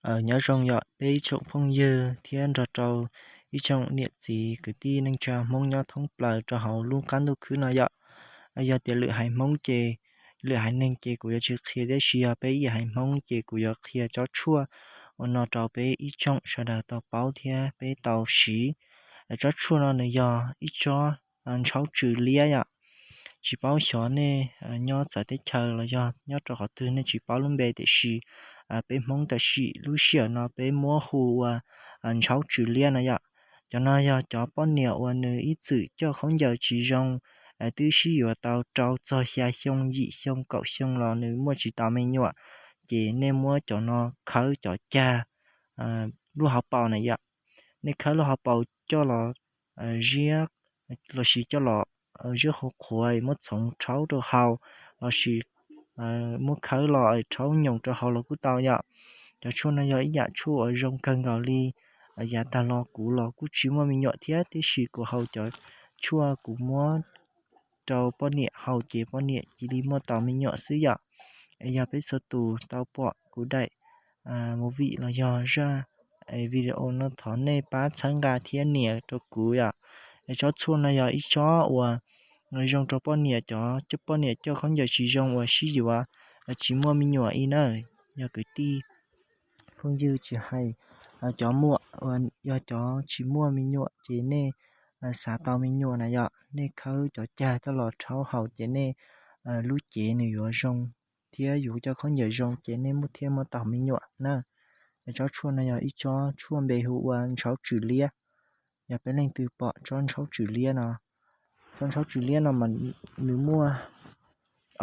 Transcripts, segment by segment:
Nyob zoo yom peb ib tsoom phooj ywg thiab nrog rau ib tsoom niam txiv kwv tij neej tsa Hmoob nyob thoob plaws rau hauv lub qab ntuj khwb no yom. Yog tias lwm haiv Hmoob ces, lwm haiv neeg ces kuv yuav tsis qhia, tiam sis yog peb ib yam haiv Hmoob ces kuv yuav qhia tsob tshuaj uas no rau peb ib tsoom sawv daws tau paub thiab peb tau siv. Tsob tshuaj no nws yog ib tsob ntshaub tswm liab yom. Tsis paub xyov nej nyob txawv teb chaws los yog nyob rau qhov twg nej tsis paub lub npe, tiam sis peb Hmoob tam sim lub sij hawm no peb muab hu ua ntshaub tswm liab no yom. Cov no yog cov poj niam uas nws ib txwm coj khaub ncaws tsis zoo, twb sib yuav tau rau txog xya xyoo, yim xyoo, kaum xyoo los nws muaj tsis tau me nyuam, ces nej muab cov no khawb cov cag lub hauv paus na yom. Nej khawb lub hauv paus coj los ziab, los sis coj los ziab qhuav qhuav muab txhoov rhaub rau haus, los sis muab khawb los rhaub nyoos rau haus los kuj tau yom. Cov tshuaj no yog ib yam tshuaj uas zoo kawg nkaus li. Yav tag los kuv los kuj tsis muaj me nyuam thiab, tiam sis kuv haus cov tshuaj kuv muab rau poj niam haus ces poj niam cia li muaj tau me nyuam xwb yom. Es yog peb txhua tus tau pom kuv daim movie los yog zaj video no thov nej pab txhawb nqa thiab nias rau kuv yom. Es tsob tshuaj no yog ib tsob uas zoo rau poj niam, cov poj niam coj khaub ncaws tsis zoo uas sib yuav tsis muaj me nyuam li na. Yog kwv tij phooj ywg tsis hais cov muam uas yog cov tsis muaj me nyuam ces nej xav tau me nyuam na yom, nej khawb cov cag coj los rhaub haus ces nej lub cev nws yuav zoo thiab yus coj khaub ncaws zoo ces nej muaj thiaj muaj tau me nyuam na. Tsob tshuaj no yog ib tsob tshuaj npe hu ua ntshaub tswm liab. Yog peb leej twg pom tsob ntshaub tswm liab no, tsob ntshaub tswm liab no mas nws muaj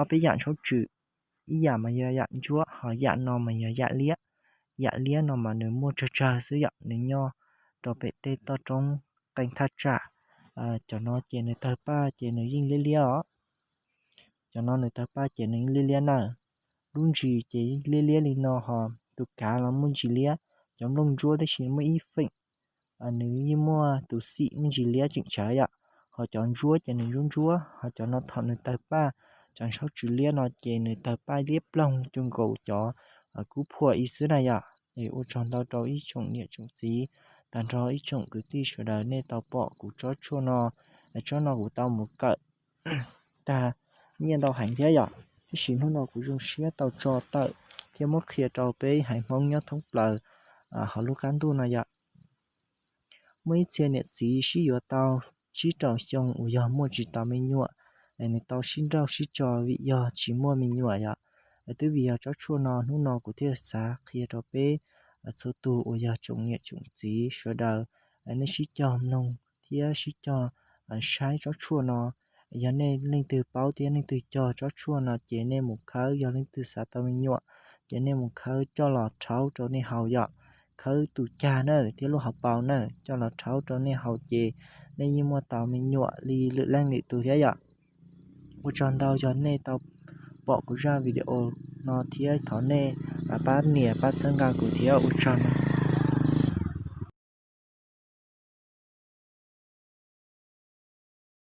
ob peb yam ntshaub tswm, ib yam mas yog yam ntsuab, ho yam no mas yog yam liab. Yam liab no mas nws muaj tsawg tsawg xwb yom, nws nyob rau pem tej toj roob qee thaj tsam. Cov no ces nws tawg paj ces nws yeej liab liab os. Cov no nws tawg paj ces nws yeej liab liab na. Lub ntsis ces liab liab li no, ho tus kav los muaj ntsis liab. Cov nplooj ntsuab tab sis muaj ib feem nws yeej muaj tus xim muaj ntsis liab tseem tsawv yom. Ho cov ntsuab ces nws ntsuab ntsuab, ho cov no thaum nws tawg paj, cov ntshaub tswm liab no ces nws tawg paj liab ploog cuag nkaus cov kub phuam ib xwb na yom. Es ua tsaug ntau rau ib tsoom niam tsoom txiv, tag nrho ib tsoom kwv tij sawv daws nej tau pom kuv tsob tshuaj no. Tsob no kuv tau mus kawm tag nyiaj ntau heev thiab yom, tab sis hnub no kuv zoo siab tau tso tawm thiab muab qhia rau peb haiv Hmoob nyob thoob plaws hauv lub qab ntuj no yom. Muaj ib txhia niam txiv sib yuav tau tsib rau xyoo uas yog muaj tsis tau me nyuam, es nws tau sib nrauj sib tso vim yog tsis muaj me nyuam yom. Twb vim yog tsob tshuaj no hnub no kuv thiaj xav qhia rau peb txhua tus uas yog tsoom niam tsoom txiv sawv daws, nej sib cog mloog thiab sib cog saib tsob tshuaj no. Yog nej leej twg paub thiab leej twg cog tsob tshuaj no ces nej mus khawb, yog leej twg xav tau me nyuam ces nej mus khawb coj los rhaub rau nej haus yom. Khawb tus cag na thiab lub hauv paus na coj los rhaub rau nej haus ces nej yeej muaj tau me nyuam li lwm leej lwm tus thiab yom. Ua tsaug ntau yog nej tau pom kuv zaj video no thiab thov nej pab nias pab txhawb nqa kuv thiab, ua tsaug.